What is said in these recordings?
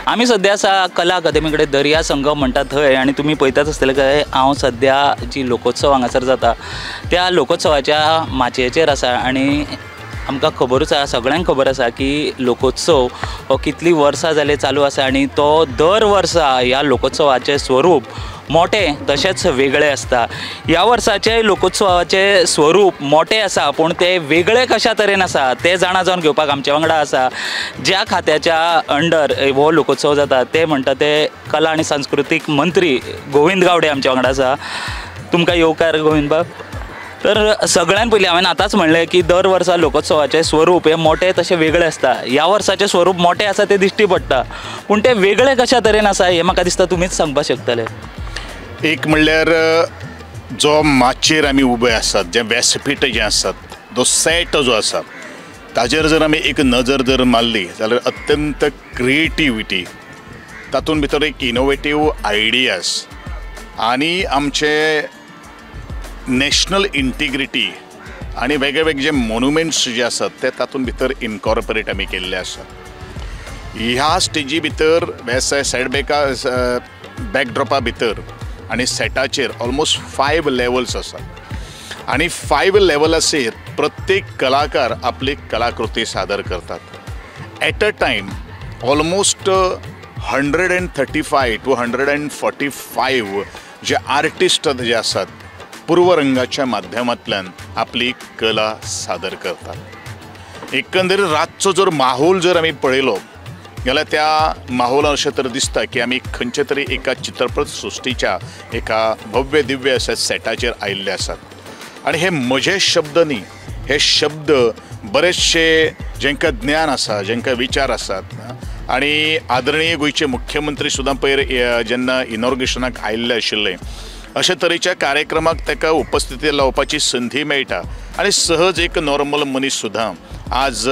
आमी सद्या आसा कला अकादमी कडेन दर्या संगम म्हणटा थंय आनी तुमी पळयताच आसतले काय हांव सद्या जी लोकोत्सव हांगासर जाता त्या लोकोत्सवाच्या माचयेचेर आसा. आनी आमकां खबरूच आसा, सगळ्यांक खबर आसा की लोकोत्सव हो कितलीं वर्सां जालीं चालू आसा आनी तो दर वर्सा ह्या लोकोत्सवाचें स्वरूप मोटें तशेंच वेगळें आसता. ह्या वर्साचें लोकोत्सवाचें स्वरूप मोटें आसा पूण तें वेगळें कशा तरेन आसा तें जाणा जावन घेवपाक आमच्या वांगडा आसा ज्या खात्याच्या अंडर हो लोकोत्सव जाता ते म्हणटा ते कला आनी सांस्कृतीक मंत्री गोविंद गावडे आमच्या वांगडा आसा. तुमकां येवकार गोविंद बाब. तर सगळ्यान पयलीं हांवें आतांच म्हणलें की दर वर्सा लोकोत्सवाचें स्वरूप हें मोटें तशें वेगळें आसता. ह्या वर्साचें स्वरूप मोटें आसा तें दिश्टी पडटा पूण तें वेगळें कशा तरेन आसा हें म्हाका दिसता तुमीच सांगपाक शकतले. एक म्हणल्यार जो माचयेर आमी उबे आसात, जें व्यासपीठ जें आसात, जो सेट जो आसा ताजेर जर आमी एक नजर जर मारली जाल्यार अत्यंत क्रिएटिविटी, तातूंत भितर एक इनोवेटीव आयडियाज आनी आमचे नॅशनल इंटिग्रिटी आनी वेगळे वेगळे जे मोन्युमेंट्स जे आसात ते तातूंत भितर इनकॉर्पोरेट आमी केल्ले आसात. ह्या स्टेजी भितर सायड बॅका बॅकड्रॉपा भितर आनी सेटाचेर ऑलमोस्ट 5 लेवल्स आसात आनी 5 लेवलाचेर प्रत्येक कलाकार आपली कलाकृती सादर करतात. At a time almost 135 to 145 J artist जे आसात पूर्वरंगाच्या माध्यमांतल्यान आपली कला सादर करतात. एकंदरीत रातचो जर माहोल जर आमी पळयलो जाल्यार त्या माहोलान अशें तर दिसता की आमी खंयचे तरी एका चित्रपट सृश्टीच्या एका भव्य दिव्य अशा सेटाचेर आयिल्ले आसात. आनी हे म्हजे शब्द न्ही, हे शब्द बरेचशे जांकां ज्ञान आसा, जांकां विचार आसात आनी आदरणीय गोंयचे मुख्यमंत्री सुद्दां पयर जेन्ना इनॉग्रेशनाक आयिल्ले आशिल्ले अशे तरेच्या कार्यक्रमाक ताका उपस्थिती लावपाची संदी मेळटा आनी सहज एक नॉर्मल मनीस सुद्दां आज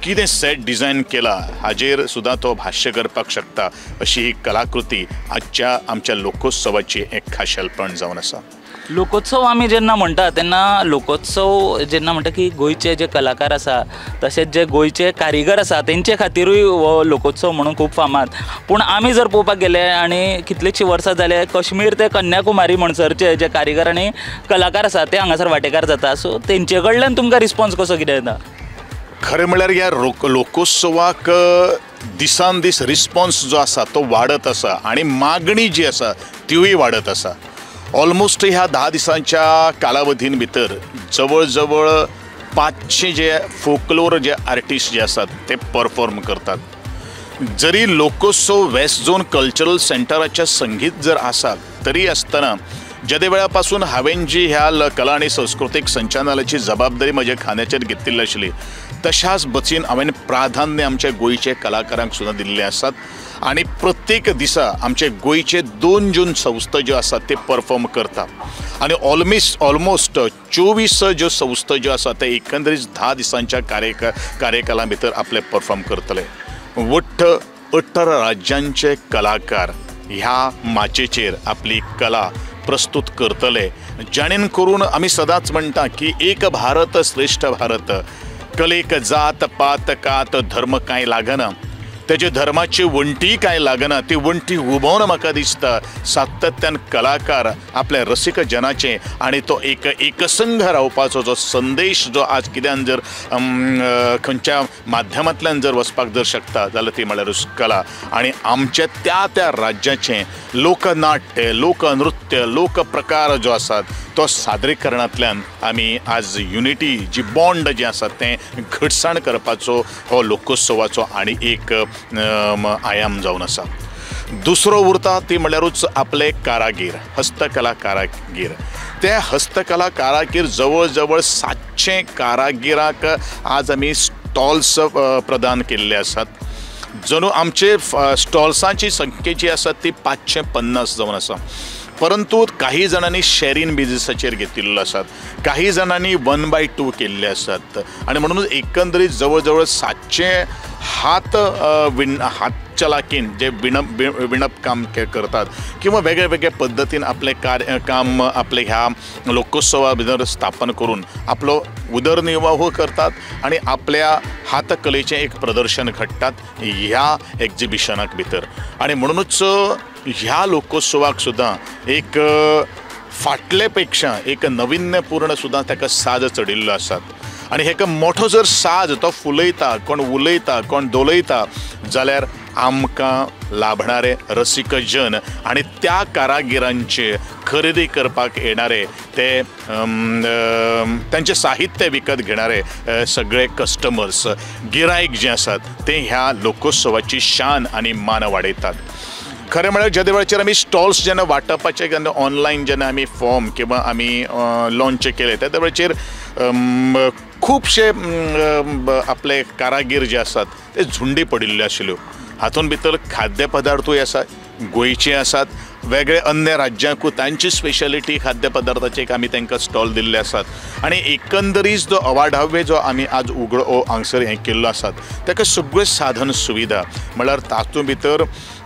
कितें सेट डिझायन केला हाजेर सुद्दां तो भाश्य करपाक शकता. अशी ही कलाकृती आजच्या आमच्या लोकोत्सवाची एक खाशेलपण जावन आसा. लोकोत्सव आमी जेन्ना म्हणटा तेन्ना लोकोत्सव जेन्ना म्हणटा की गोंयचे जे कलाकार आसा तशेंच जे गोंयचे कारिगर आसा तेंचे खातिरूय हो लोकोत्सव म्हणून खूब फामाद. पूण आमी जर पळोवपाक गेले आनी कितलींशीं वर्सां जाले कश्मीर ते कन्याकुमारी म्हणसरचे जे कारिगर आनी कलाकार आसा ते हांगासर वांटेकार जाता. सो तेंचे कडल्यान तुमकां रिस्पोन्स कसो कितें येता? खरें म्हणल्यार ह्या लोकोत्सवाक दिसान दीस रिस्पोन्स जो आसा तो वाडत आसा आनी मागणी जी आसा तिवूय वाडत आसा. ऑलमोस्ट ह्या 10 दिसांच्या कालावधीन भितर जवळ जवळ 500 जे फोकलोर जे आर्टिस्ट जे आसात ते परफॉर्म करतात. जरी लोकोत्सव वेस्ट झोन कल्चरल सेंटराच्या संगीत जर आसा तरी आसतना जेदे वेळा पासून हांवें जी ह्या कला आनी संस्कृतीक संचालनालयाची जबाबदारी म्हज्या खांद्याचेर घेतिल्ली आशिल्ली तशाच बचीन हांवें प्राधान्य आमच्या गोंयचे कलाकारांक सुद्दां दिल्लें आसात आनी प्रत्येक दिसा आमचे गोंयचे 2 जून संस्था ज्यो आसात ते परफॉर्म करता आनी ऑलमोस्ट 24 ज्यो संस्था ज्यो आसात ते एकंदरीत 10 दिसांच्या कार्यकाला भितर आपले परफॉर्म करतले. वट्ट 18 राज्यांचे कलाकार ह्या माचयेचेर आपली कला प्रस्तुत करतले, जाणेन करून आमी सदांच म्हणटा की एक भारत श्रेष्ठ भारत. कलेक जात पात कात धर्म कांय लागना, तेजे धर्माची वण्टी कांय लागना, ती वण्टी उबोवन म्हाका दिसता सातत्यान कलाकार आपल्या रसीक जनाचे आनी तो एक एकसंघ रावपाचो जो संदेश जो आज कित्यान जर खंयच्या माध्यमांतल्यान जर वचपाक जर शकता जाल्यार ती म्हळ्यारूच कला. आनी आमच्या त्या त्या राज्याचें लोकनाट्य, लोकनृत्य, लोकप्रकार जो आसात तो सादरीकरणांतल्यान आमी आज युनिटी जी बॉन्ड जें आसा तें घटसाण करपाचो हो लोकोत्सवाचो आनी एक आयाम जावन आसा. दुसरो उरता ती म्हणल्यारूच आपले कारागीर, हस्तकला कारागीर. ते हस्तकला कारागीर जवळ जवळ 700 कारागिरांक आज आमी स्टॉल्स प्रदान केल्ले आसात. जणू आमचे स्टॉल्सांची संख्या जी आसा ती 550 जावन आसा. परंतु काही जाणांनी शेरींग बिजनेसाचेर घेतिल्लो आसात, काही जाणांनी 1/2 केल्ले आसात आनी म्हणून एकंदरीत जवळ जवळ 700 हात हातचलाकीन जे विणप काम करतात किंवा वेगळे वेगळे पद्दतीन आपलें काम आपले ह्या लोकोत्सवा भितर स्थापन करून आपलो उदरनिर्वाह करतात आनी आपल्या हातकलेचें एक प्रदर्शन घडटात ह्या एक्झिबिशनाक भितर. आनी म्हणूनच ह्या लोकोत्सवाक सुद्दां एक फाटले पेक्षा एक नविन्यपूर्ण सुद्दां ताका साज चडिल्लो आसात. आनी हेका मोठो जर साज तो फुलयता, कोण उलयता, कोण डोलयता जाल्यार आमकां लाभणारे रसिक जन आनी त्या कारागिरांचे खरेदी करपाक येणारे ते तांचें साहित्य विकत घेणारे सगळे कस्टमर्स गिरायक जे आसात ते ह्या लोकोत्सवाची शान आनी मान वाडयतात. खरें म्हळ्यार ज्या वेळाचेर आमी स्टॉल्स जेन्ना वांटपाचे जेन्ना ऑनलायन जेन्ना आमी फॉर्म किंवा आमी लॉन्च केले त्या वेळाचेर खुबशे आपले कारागीर जे आसात ते झुंडी पडिल्ल्यो आशिल्ल्यो. हातूंत भितर खाद्य पदार्थूय आसात, गोंयचे आसात, वेगळे अन्य राज्यांकूय तांची स्पेशलिटी खाद्य पदार्थाचे एक आमी तांकां स्टॉल दिल्ले आसात. आनी एकंदरीत जो अवाढव्य जो आमी आज उगडो हांगसर हें केल्लो आसात ताका सगळ्यो साधन सुविधा म्हळ्यार तातूंत भितर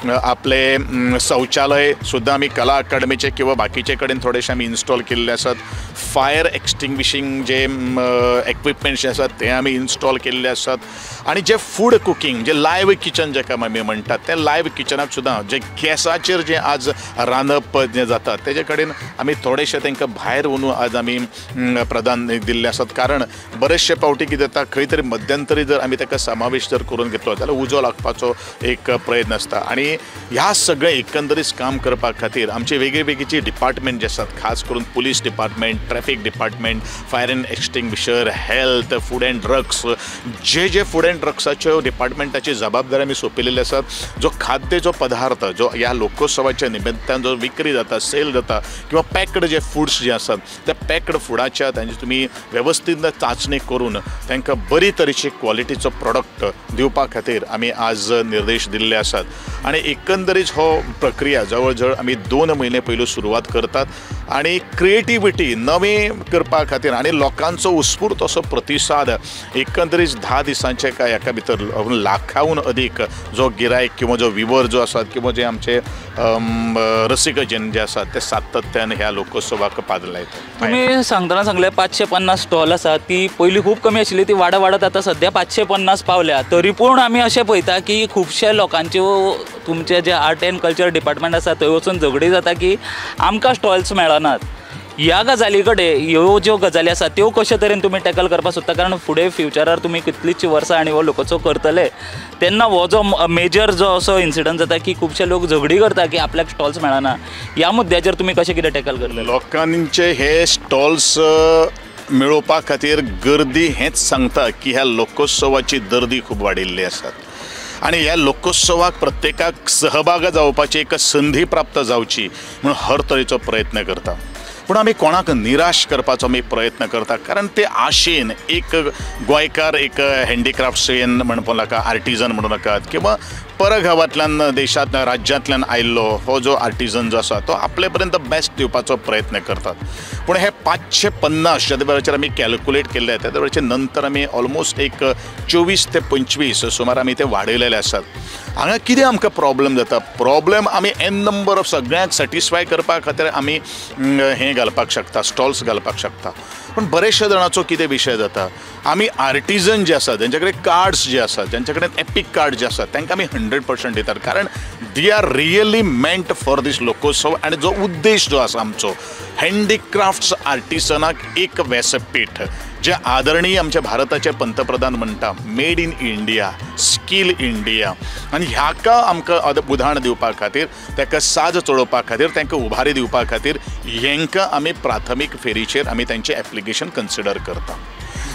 आपले शौचालय सुद्दां आमी कला अकादमीचे किंवा बाकीचे कडेन थोडेशे आमी इन्स्टॉल केल्ले आसात. फायर एक्सटिंग्विशींग जे एक्विपमेंट्स जे आसात ते आमी इन्स्टॉल केल्ले आसात. आनी जे फूड कुकींग जे लायव्ह किचन जाका आमी म्हणटात ते लायव्ह किचनाक सुद्दां जे गॅसाचेर जे आज रांदप जें जाता तेजे कडेन आमी थोडेशे तांकां भायर वचून आज आमी प्राधान्य दिल्लें आसात. कारण बरेचशे फावटी कितें जाता खंय तरी मध्यंतरी जर आमी ताका समावेश जर करून घेतलो जाल्यार उजो लागपाचो एक प्रयत्न आसता. आनी ह्या सगळें एकंदरीत काम करपा खातीर आमचे वेगळे वेगळी डिपार्टमेंट जे आसात खास करून police department, traffic department, fire and extinguisher, health, food and drugs, J J food and ड्रग्साच्यो डिपार्टमेंटाची जबाबदारी आमी सोंपयलेली आसात. जो खाद्य जो पदार्थ जो ह्या लोकोत्सवाच्या निमित्तान जो विक्री जाता, सेल जाता किंवा पॅक्ड जे फुड्स जे आसात त्या पॅक्ड फुडाच्या तांची तुमी वेवस्थीत चांचणी करून तांकां बरी तरेची क्वॉलिटीचो प्रोडक्ट दिवपा खातीर आमी आज निर्देश दिल्ले आसात. आनी एकंदरीत हो प्रक्रिया जवळ जवळ आमी 2 म्हयने पयलू सुरवात करतात आनी क्रिएटिविटी नवी करपा खातीर आनी लोकांचो उत्स्फूर्त असो प्रतिसाद एकंदरीत 10 दिसांचे काय हाका भितर लाखाहून अदीक जो गिरायक किंवा जो विवर जो आसात किंवा जे आमचे रसिकजन जे आसात ते सातत्यान ह्या लोकोत्सवाक पादलायतात. तुमी सांगतना सांगलें 550 स्टॉल आसात, ती पयलीं खूब कमी आशिल्ली, ती वाडत वाडत आतां सद्या 550 पावल्या. तरी पूण आमी अशें पळयता की खुबशे लोकांच्यो तुमचे जे आर्ट एंड कल्चर डिपार्टमेंट आसा थंय वचून झगडी जाता की आमकां स्टॉल्स मेळनात. ह्या गजाली कडेन ह्यो ज्यो गजाली आसा त्यो कशे तरेन तुमी टॅकल करपाक सोदता? कारण फुडें फ्युचरार तुमी कितलींच वर्सां आनी हो लोकोत्सव करतले तेन्ना हो जो मेजर जो असो इन्सिडंट जाता की खुबशे लोक झगडी करता की आपल्याक स्टॉल्स मेळना, ह्या मुद्द्याचेर तुमी कशें कितें टॅकल करतले? लोकांचे हे स्टॉल्स मेळोवपा खातीर गर्दी हेंच सांगता की ह्या लोकोत्सवाची गर्दी खूब वाडिल्ली आसात आनी ह्या लोकोत्सवाक प्रत्येकाक सहभाग जावपाची एक संदी प्राप्त जावची म्हणून हर तरेचो प्रयत्न करता. पूण आमी कोणाक निराश करपाचो आमी प्रयत्न करता कारण ते आशेन एक गोंयकार एक हँडीक्राफ्ट्सयन म्हणपाक नाका, आर्टिजन म्हणूं नाकात किंवा परगांवांतल्यान देशांतल्यान राज्यांतल्यान आयिल्लो हो जो आर्टिजन जो आसा तो आपले पर्यंत बेस्ट दिवपाचो प्रयत्न करतात. पूण हे 550 ज्या वेळाचेर आमी कॅल्कुलेट केल्ले त्या वेळाचे नंतर आमी ऑलमोस्ट एक 24 ते 25 सुमार आमी ते वाडयलेले आसात. हांगा कितें आमकां प्रॉब्लम जाता, प्रॉब्लम आमी एन नंबर ऑफ सगळ्यांक सॅटिस्फाय करपा खातीर आमी हें घालपाक शकता, स्टॉल्स घालपाक शकता. पूण बरेचशे जाणांचो कितें विशय जाता, आमी आर्टिजन जे आसात ज्यांचे कडेन कार्ड्स जे आसात, ज्यांचे कडेन एपीक कार्ड जे आसात तांकां आमी 100% दितात कारण they are really meant for this Lokotsav. आनी जो उद्देश जो आसा आमचो हँडीक्राफ्ट्स आर्टिसनाक एक व्यासपीठ जे आदरणीय आमच्या भारताचे पंतप्रधान म्हणटा made in India, skill India, आनी ह्याका आमकां उदाहरण दिवपा खातीर, ताका साज चडोवपा खातीर, तांकां उभारी दिवपा खातीर हेंकां आमी प्राथमीक फेरीचेर आमी तांचें एप्लिकेशन कन्सिडर करता.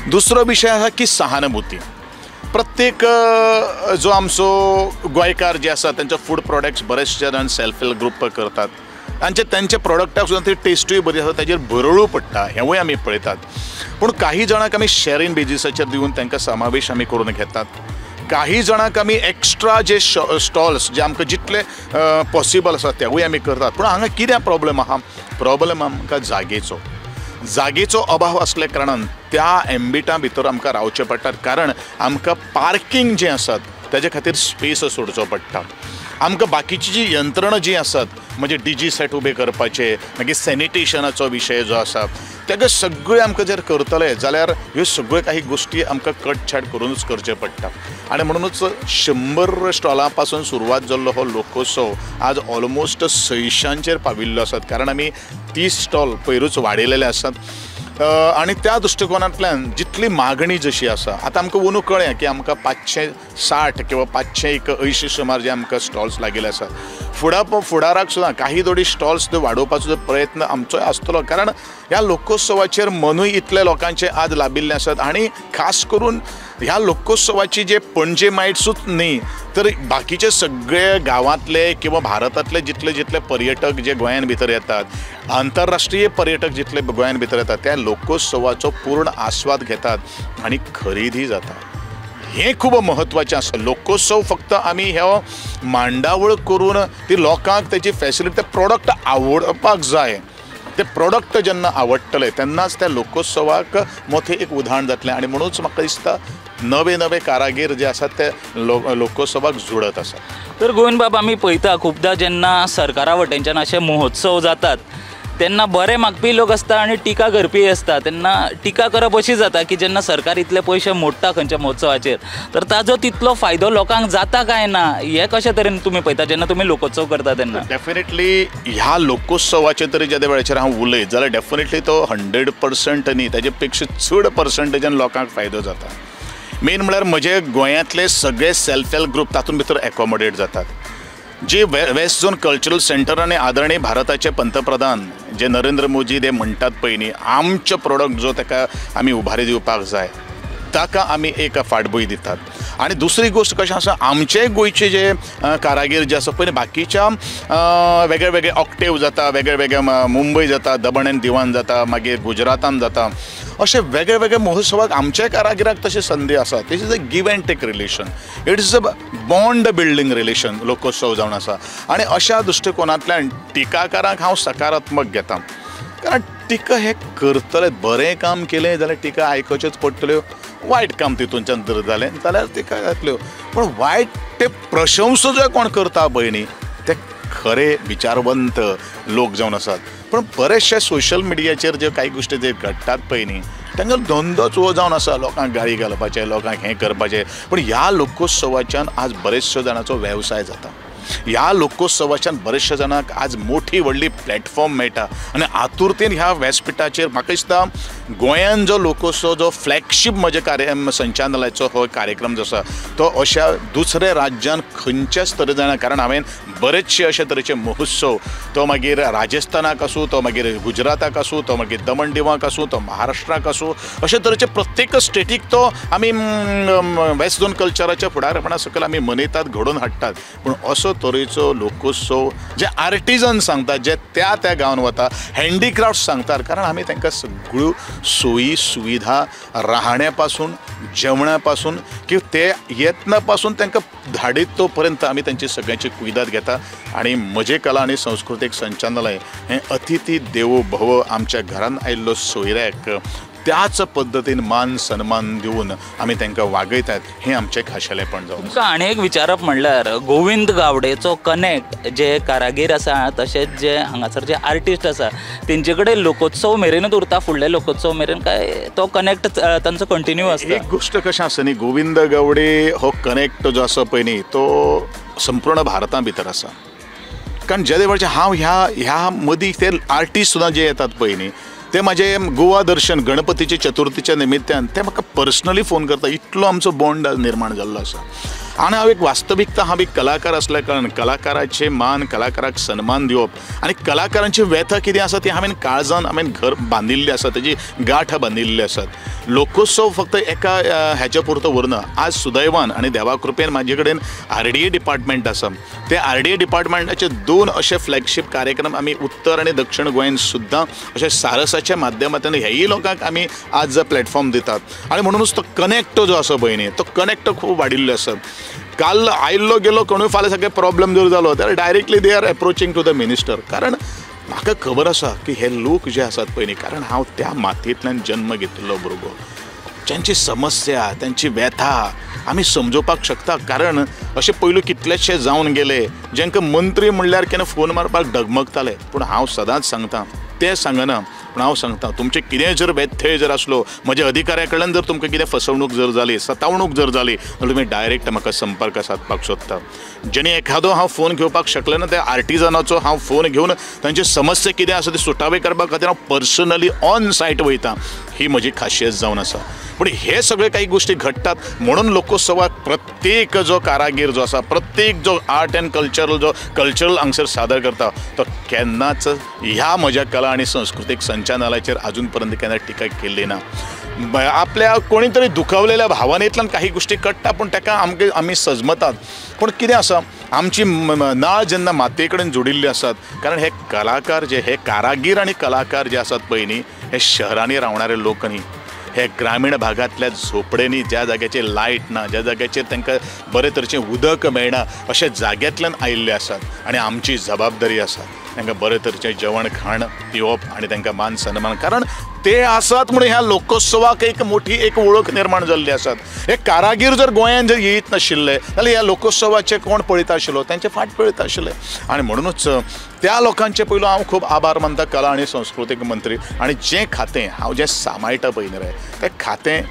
दुसरो विशय आसा की सहानुभूती. प्रत्येक जो आमचो गोंयकार जे आसा तांचो फूड प्रोडक्ट्स बरेचशे जाण सेल्फ हेल्प ग्रुप करतात, तांचे तांचे प्रोडक्टाक सुद्दां ती टेस्टूय बरी आसा, ताजेर भरळूय पडटा हेंवूय आमी पळयतात. पूण काही जाणांक आमी शॅरिंग बेजीसाचेर दिवन तांकां समावेश आमी करून घेतात. काही जाणांक आमी एक्स्ट्रा जे स्टॉल्स जे आमकां जितले पॉसिबल आसा तेवूय आमी करतात. पूण हांगा कितें प्रॉब्लम आहा, प्रॉब्लम आमकां जागेचो, जागेचो अभाव आसल्या कारणान त्या एम्बिटा भितर आमकां रावचें पडटा कारण आमकां पार्कींग जें आसात ताजे खातीर स्पेस सोडचो पडटा. आमकां बाकीची जी यंत्रणां जी आसात म्हणजे डीजी सेट उबे करपाचे, मागीर सॅनिटेशनाचो विशय जो आसा ताका सगळें आमकां जर करतले जाल्यार ह्यो सगळ्यो काही गोश्टी आमकां कटछाट करूनच करचें पडटा. आनी म्हणूनच 100 स्टॉलां पासून सुरवात जाल्लो हो लोकोत्सव आज ऑलमोस्ट 600 पाविल्लो आसात, कारण आमी 30 स्टॉल पयरूच वाडयलेले आसात. आनी त्या दृश्टिकोनांतल्यान जितली मागणी जशी आसा आतां आमकां अंदू कळ्ळें की आमकां 560 किंवा 581 सुमार जे आमकां स्टॉल्स लागिल्ले आसात. फुडाराक सुद्दां काही थोडी स्टॉल्स वाडोवपाचो प्रयत्न आमचोय आसतलो, कारण ह्या लोकोत्सवाचेर मनूय इतले लोकांचे आज लाबिल्ले आसात. आनी खास करून ह्या लोकोत्सवाची जे पणजे मायट्सूच न्ही तर बाकीचे सगळे गांवांतले किंवा भारतांतले जितले जितले पर्यटक जे गोंयान भितर येतात, आंतरराष्ट्रीय पर्यटक जितले गोंयान भितर येतात त्या लोकोत्सवाचो पूर्ण आस्वाद घेतात आनी खरेदी जाता. हें खूब म्हत्वाचें आसा. लोकोत्सव फक्त आमी हो मांडावळ करून ती लोकांक तेजी फेसिलिटी, ते प्रोडक्ट आवडपाक जाय. ते प्रोडक्ट जेन्ना आवडटले तेन्नाच त्या लोकोत्सवाक मोठें एक उदाहरण जातलें. आनी म्हणूनच म्हाका दिसता नवे नवे कारागीर जे आसात ते लोकोत्सवाक जुडत आसात. तर गोविंद बाब, आमी पळयता खुबदां जेन्ना सरकारा वटेनच्यान अशे महोत्सव जातात तेन्ना बरे मागपी लोक आसता आनी टिका करपी आसता. तेन्ना टिका करप अशी जाता की जेन्ना सरकार इतले पयशे मोडटा खंयच्या महोत्सवाचेर तर ताजो तितलो फायदो लोकांक जाता काय ना, हें कशे तरेन तुमी पळयता जेन्ना तुमी लोकोत्सव करता तेन्ना? डेफिनेटली ह्या लोकोत्सवाचेर तरी ज्या वेळाचेर हांव उलयत जाल्यार डेफिनेटली तो 100% न्ही, ताजे पेक्षा चड पर्संटेजान लोकांक फायदो जाता. मेन म्हळ्यार म्हजे गोंयांतले सगळे सेल्फ हेल्प ग्रुप तातूंत भितर एकोमोडेट जातात. जे वेस्ट झोन कल्चरल सेंटर आनी आदरणीय भारताचे पंतप्रधान जे नरेंद्र मोदी ते म्हणटात पळय न्ही, आमचो प्रोडक्ट जो ताका आमी उभारी दिवपाक जाय ताका आमी एक फाटभूंय दितात. आनी दुसरी गोश्ट कशें आसा, आमचे गोंयचे जे कारागीर जे आसा पळय बाकीच्या वेगळे वेगळे ऑक्टेव जाता, वेगळे वेगळे मुंबय जाता, दमण आनी दिवान जाता, मागीर गुजरातान जाता, अशे वेगळे वेगळे महोत्सवाक आमच्या कारागिराक तशी संदी आसा. This is a give and take relation, it is a bond building relation Lokotsav जावन आसा. आनी अशा दृश्टिकोनांतल्यान टिकाकारांक हांव सकारात्मक घेता, कारण टिका हे करतले, बरें काम केलें जाल्यार टिका आयकुच्योच पडटल्यो, वायट काम तितूनच्यान जर जालें जाल्यार टिका जातल्यो. पूण वायट ते प्रशंसा जे कोण करता पळय न्ही ते खरे विचारवंत लोक जावन आसात. पूण बरेचशे सोशल मिडियाचेर जे कांय गोश्टी जे घडटात पळय न्ही तांकां धंदोच हो जावन आसा, लोकांक गाळी घालपाचें, लोकांक हें करपाचें. पूण ह्या लोकोत्सवाच्यान आज बरेचशे जाणांचो वेवसाय जाता, ह्या लोकोत्सवाच्यान बरेचशे जाणांक आज मोठी व्हडली प्लॅटफॉर्म मेळटा. आनी आतुरतेन ह्या व्यासपिठाचेर म्हाका दिसता गोंयान जो लोकोत्सव जो फ्लॅगशीप म्हज्या कार्य संचालनालयाचो हो कार्यक्रम जो आसा तो अशा दुसऱ्या राज्यान खंयच्याच तरेन जायना, कारण हांवें बरेचशे अशे तरेचे महोत्सव तो मागीर राजस्थानाक आसूं, तो मागीर गुजराताक आसूं, तो मागीर दमण दिवाक आसूं, तो महाराष्ट्राक आसूं, अशे तरेचे प्रत्येक स्टेटीक तो आमी वेस्ट झोन कल्चराच्या फुडारपणा सकयल आमी मनयतात, घडोवन हाडटात. पूण असो तरेचो लोकोत्सव जे आर्टिजन सांगतात, जे त्या त्या गांवान वता, हँडीक्राफ्ट सांगतात, कारण आमी तांकां सगळ्यो सोयी सुविधा राहण्या पासून, जेवणा पासून किंवा ते येतना पासून तांकां धाडीत तो पर्यंत आमी तांची सगळ्यांची कुयदाद घेता. आनी म्हजें कला आनी संस्कृतीक संचालनालय हें अतिथी देवो भव, आमच्या घरान आयिल्लो सोयऱ्याक त्याच पद्दतीन मान सन्मान दिवन आमी तांकां वागयतात, हें आमचें खाशेलेपण जावन. तुमकां आनी एक विचारप म्हणल्यार गोविंद गावडेचो कनेक्ट जे कारागीर आसा तशेंच जे हांगासर जे आर्टिस्ट आसा तेंचे कडेन लोकोत्सव मेरेनूच उरता, फुडले लोकोत्सव मेरेन काय तो कनेक्ट तांचो कंटिन्यू आसता? एक गोश्ट कशें आसा न्ही, गोविंद गावडे हो कनेक्ट जो आसा पळय न्ही तो संपूर्ण भारता भितर आसा. कारण जे वेळाचेर हांव ह्या ह्या मदीं ते आर्टिस्ट सुद्दां जे येतात पळय न्ही ते म्हाजे गोवा दर्शन गणपतीचे चतुर्थीच्या निमित्तान ते म्हाका पर्सनली फोन करता, इतलो आमचो बॉन्ड निर्माण जाल्लो आसा. आनी हांव एक वास्तविकता, हांव एक कलाकार आसल्या कारणान कलाकाराचे मान, कलाकाराक सन्मान दिवप आनी कलाकारांची व्यथा कितें आसा ती हांवें काळजान हांवें घर बांदिल्ली आसा, तेजी गांठ बांदिल्ली आसात. लोकोत्सव फक्त एका हेच्या पुरतो उरना. आज सुदैवान आनी देवा कृपेन म्हाजे कडेन आरडीए डिपार्टमेंट आसा. ते आरडीए डिपार्टमेंटाचे 2 अशे फ्लॅगशीप कार्यक्रम आमी उत्तर आनी दक्षिण गोंयान सुद्दां अशे सारसाच्या माध्यमांतल्यान हेय लोकांक आमी आज प्लॅटफॉर्म दितात. आनी म्हणूनच तो कनेक्ट जो आसा पळय न्ही तो कनेक्ट खूब वाडिल्लो आसा. काल आयिल्लो गेलो कोणूय फाल्यां सगळे प्रॉब्लम जर जालो जाल्यार directly they are approaching to the minister. कारण म्हाका खबर आसा की हे लोक जे आसात पळय न्ही, कारण हांव त्या मातयेंतल्यान जन्म घेतिल्लो भुरगो, ज्यांची समस्या त्यांची व्यथा आमी समजोवपाक शकता. कारण अशें पयलू कितलेशे जावन गेले जेंकां मंत्री म्हणल्यार केन्ना फोन मारपाक डगमगताले. पूण हांव सदांच सांगता, ते सांगना पूण हांव सांगता, तुमचें कितेंय जर व्यथय जर आसलो, म्हज्या अधिकाऱ्या कडल्यान जर तुमकां कितें फसवणूक जर जाली, सतावणूक जर जाली जाल्यार तुमी डायरेक्ट म्हाका संपर्क सादपाक सोदता. जेणे एखादो हांव फोन घेवपाक शकलें ना त्या आर्टिजनाचो हांव फोन घेवन तांची समस्या कितें आसा ती सुटावे करपा खातीर हांव पर्सनली ऑन सायट वयता. ही म्हजी खासियत जावन आसा. पूण हे सगळे काही गोष्टी घडटात म्हणून लोकोत्सवाक प्रत्येक जो कारागीर जो आसा, प्रत्येक जो आर्ट अँड कल्चरल जो कल्चरल हांगसर सादर करता तो केन्नाच ह्या म्हज्या कला आनी संस्कृतीक संचालनालयाचेर अजून पर्यंत केन्ना टिका केल्ली ना. आपल्या कोणी तरी दुखवलेल्या भावनेंतल्यान काही गोष्टी कट्टा पूण ताका आमकां आमी सजमतात. पूण कितें आसा, आमची नाळ जेन्ना मातये कडेन जोडिल्ली आसात, कारण हे कलाकार जे हे कारागीर आनी कलाकार जे आसात पळय न्ही, हे शहरांनी रावणारे लोक न्ही, हे ग्रामीण भागांतल्या झोपडेंनी ज्या जाग्याचेर लायट ना, ज्या जाग्याचेर तांकां बरे तरेचें उदक मेळना अशा जाग्यांतल्यान आयिल्ले आसात. आनी आमची जबाबदारी आसा तांकां बरे तरेचें जेवण खाण दिवप आनी तांकां मान सन्मान, कारण ते आसात म्हणून ह्या लोकोत्सवाक एक मोठी एक वळख निर्माण जाल्ली आसात. हे कारागीर जर गोंयांत जर येयत नाशिल्ले जाल्यार ह्या लोकोत्सवाचें कोण पळयता आशिल्लो, तांचे फाट पळयता आशिल्ले. आनी म्हणुनूच त्या लोकांचे पयलो हांव खूब आभार मानता कला आनी संस्कृतीक मंत्री. आनी जें खातें हांव जें सांबाळटा पळय न्ही रे, तें खातें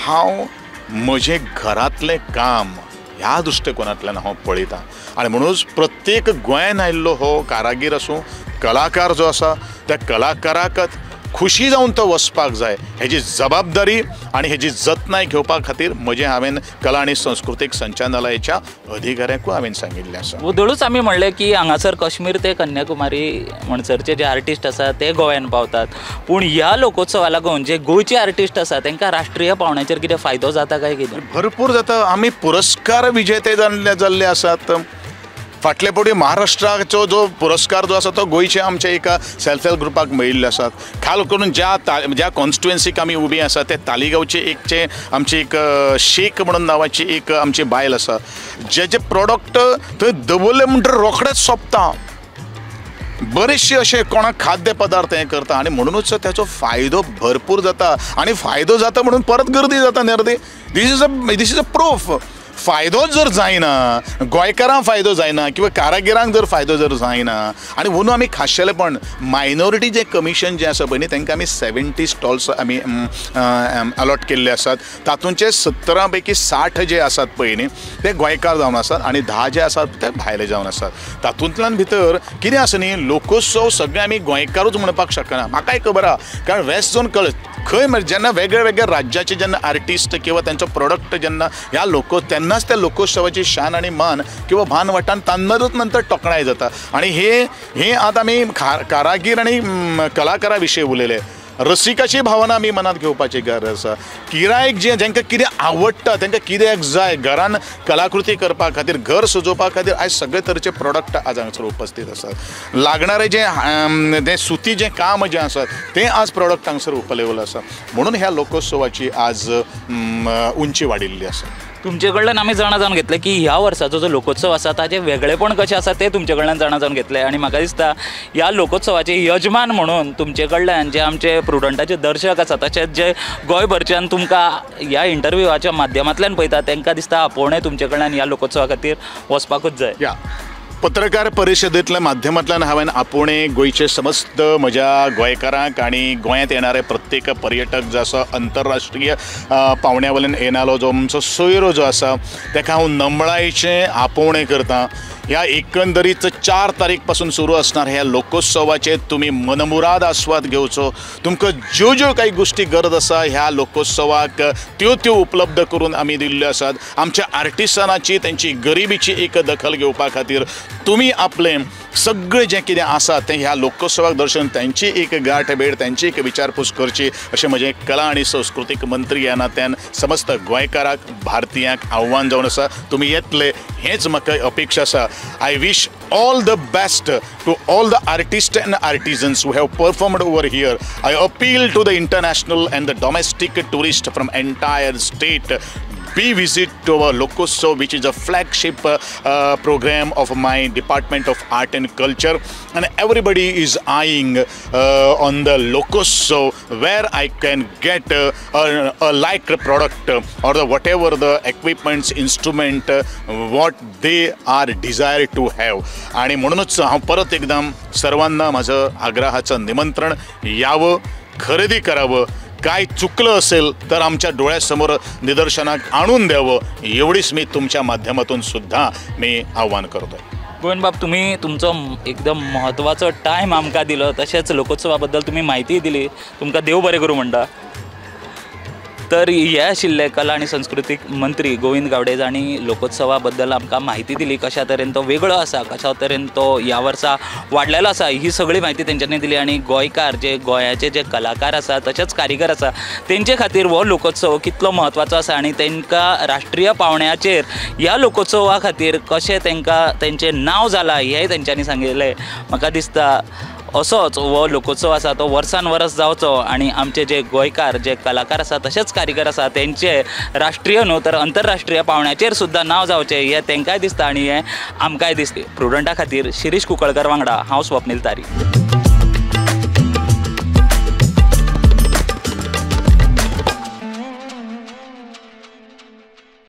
हांव म्हजें घरांतलें काम ह्या दृश्टिकोनांतल्यान हांव पळयतां. आनी म्हणूनच प्रत्येक गोंयान आयिल्लो हो कारागीर आसूं, कलाकार जो आसा त्या कलाकाराक खुशी जावन तो वचपाक जाय हेजी जबाबदारी आनी हेजी जतनाय घेवपा खातीर म्हजें हांवें कला आनी संस्कृतीक संचालनालयाच्या अधिकाऱ्यांकूय हांवें सांगिल्लें आसा. वदळूच आमी म्हणलें की हांगासर काश्मीर ते कन्याकुमारी म्हणसरचे जे आर्टिस्ट आसा ते गोव्यान पावतात, पूण ह्या लोकोत्सवा लागून जे गोंयचे आर्टिस्ट आसा तांकां राष्ट्रीय पावंड्याचेर कितें फायदो जाता काय कितें? भरपूर जाता. आमी पुरस्कार विजेते जाल्ले आसात. फाटले फावटी महाराष्ट्राचो जो पुरस्कार जो आसा तो गोंयच्या आमच्या एका सेल्फ हेल्प ग्रुपाक मेळिल्ले आसात. खाल करून ज्या ज्या कॉन्स्टिट्युएन्सीक आमी उबी आसा ते तालिगांवचे एक जे आमची एक शेख म्हणून नांवाची एक आमची बायल आसा, जेचे प्रोडक्ट थंय दवरले म्हणटकीर रोखडेच सोंपता. बरेचशे अशे कोणाक खाद्य पदार्थ हें करता आनी म्हणुनूच ताचो फायदो भरपूर जाता. आनी फायदो जाता म्हणून परत गर्दी जाता न्ही. This is a proof. फायदो जर जायना, गोंयकारांक फायदो जायना किंवा कारागिरांक जर फायदो जर जायना, आनी म्हणून आमी खाशेलेपण मायनॉरिटी जें कमिशन जें आसा पळय न्ही तांकां आमी 70 स्टॉल्स आमी अलॉट केल्ले आसात. तातूंचे 70 पैकी 60 जे आसात पळय न्ही ते गोंयकार जावन आसात आनी 10 जे आसात ते भायले जावन आसात. तातूंतल्यान भितर कितें आसा न्ही, लोकोत्सव सगळे आमी गोंयकारूच म्हणपाक शकना. म्हाकाय खबर आहा, कारण वेस्ट झोन खंय जेन्ना वेगळे वेगळे राज्याचे जेन्ना आर्टिस्ट किंवा तांचो प्रोडक्ट जेन्ना ह्या लोक तेन्नाच त्या लोकोत्सवाची शान आनी मान किंवा भान वाटान तान्नाच नंतर तोखणाय जाता. आनी हे हे आतां आमी कारागीर आनी कलाकारा विशीं उलयले. रसिकाची भावना आमी मनांत घेवपाची गरज आसा. गिरायक जें जांकां कितें आवडटा, तांकां कित्याक जाय, घरान कलाकृती करपा खातीर, घर सजोवपा खातीर आयज सगळे तरेचे प्रोडक्ट आज हांगासर उपस्थित आसात. लागणारे जें सुती जें काम जें आसा तें आज प्रोडक्ट हांगासर उपलब्ध आसा. म्हणून ह्या लोकोत्सवाची आज उंची वाडिल्ली आसा. तुमचे कडल्यान आमी जाणा जावन घेतलें की ह्या वर्साचो जो लोकोत्सव आसा ताजें वेगळेपण कशें आसा तें तुमचे कडल्यान जाणा जावन घेतलें. आनी म्हाका दिसता ह्या लोकोत्सवाचे यजमान म्हणून तुमचे कडल्यान जे आमचे प्रुडंटाचे दर्शक आसा तशेंच जे गोंयभरच्यान तुमकां ह्या इंटरव्यूवाच्या माध्यमांतल्यान पळयता तांकां दिसता आपोवणें तुमचे कडल्यान ह्या लोकोत्सवा खातीर वचपाकूच जाय. या पत्रकार परिशदेंतल्या माध्यमांतल्यान हांवें आपोवणें गोंयचे समस्त म्हज्या गोंयकारांक आनी गोंयांत येणारे प्रत्येक पर्यटक जो आसा अंतरराष्ट्रीय पावंड्या वयल्यान येणारो जो आमचो सोयरो जो आसा ताका हांव नमळायेचें आपोवणें करतां. ह्या एकंदरीत 4 तारीख पासून सुरू असणार ह्या लोकोत्सवाचे तुमी मनमुराद आस्वाद घेवचो. तुमकां ज्यो ज्यो काही गोष्टी गरज आसा ह्या लोकोत्सवाक त्यो त्यो उपलब्ध करून आमी दिल्ल्यो आसात. आमच्या आर्टिस्टांची तेंची गरिबीची एक दखल घेवपा खातीर तुमी आपलें सगळें जें कितें आसा तें ह्या लोकोत्सवाक दर्शन तेंची एक गांठ भेट, तेंची एक विचारपूस करची अशें म्हजें कला आनी संस्कृतीक मंत्री ह्या नात्यान समस्त गोंयकाराक, भारतीयांक आव्हान जावन आसा. तुमी येतले हेंच म्हाका अपेक्षा आसा. I wish all the best to all the artists and artisans who have performed over here. I appeal to the international and the domestic tourists from entire state. Be visit to our Lokotsav, which is a flagship program of my Department of Art and Culture, and everybody is eyeing on the Lokotsav where I can get a like product or the whatever the equipments, instrument, what they are desired to have. आणि म्हणूनच हांव परत एकदाम सर्वांना माझं आग्रहाचं निमंत्रण, यावं, खरेदी करावं, काय चुकलं असेल तर आमच्या डोळ्यासमोर निदर्शनाक आणून द्यावं, एवढीच मी तुमच्या माध्यमातून सुद्धा मी आव्हान करतो. गोविंद बाब, तुम्ही तुमचो एकदम महत्त्वाचो टायम आमकां दिलो, तशेंच लोकोत्सवा बद्दल तुम्ही म्हायती दिली, तुमकां देव बरें करूं म्हणटा. तर हे आशिल्ले कला आनी संस्कृतीक मंत्री गोविंद गावडे जांणी लोकोत्सवा बद्दल आमकां म्हायती दिली, कशा तरेन तो वेगळो आसा, कशा तरेन तो ह्या वर्सा वाडलेलो आसा, ही सगळी म्हायती तेंच्यांनी दिली. आनी गोंयकार जे गोंयाचे जे कलाकार आसा तशेंच कारिगर आसा तेंचे खातीर हो लोकोत्सव कितलो म्हत्वाचो आसा आनी तेंकां राष्ट्रीय पावंड्याचेर ह्या लोकोत्सवा खातीर कशें तेंकां तेंचें नांव जालां हेंय तेंच्यांनी सांगिल्लें. म्हाका दिसता असोच हो लोकोत्सव आसा तो वर्सान वर्स जावचो आनी आमचे जे गोंयकार जे कलाकार आसा तशेंच कारिगर आसा तेंचे राष्ट्रीय न्हू तर अंतरराष्ट्रीय पावंड्याचेर सुद्दां नांव जावचें हें तेंकांय दिसता आनी हें आमकांय दिसता. प्रुडंटा खातीर शिरीष कुंकळकर वांगडा हांव स्वप्नील तारी.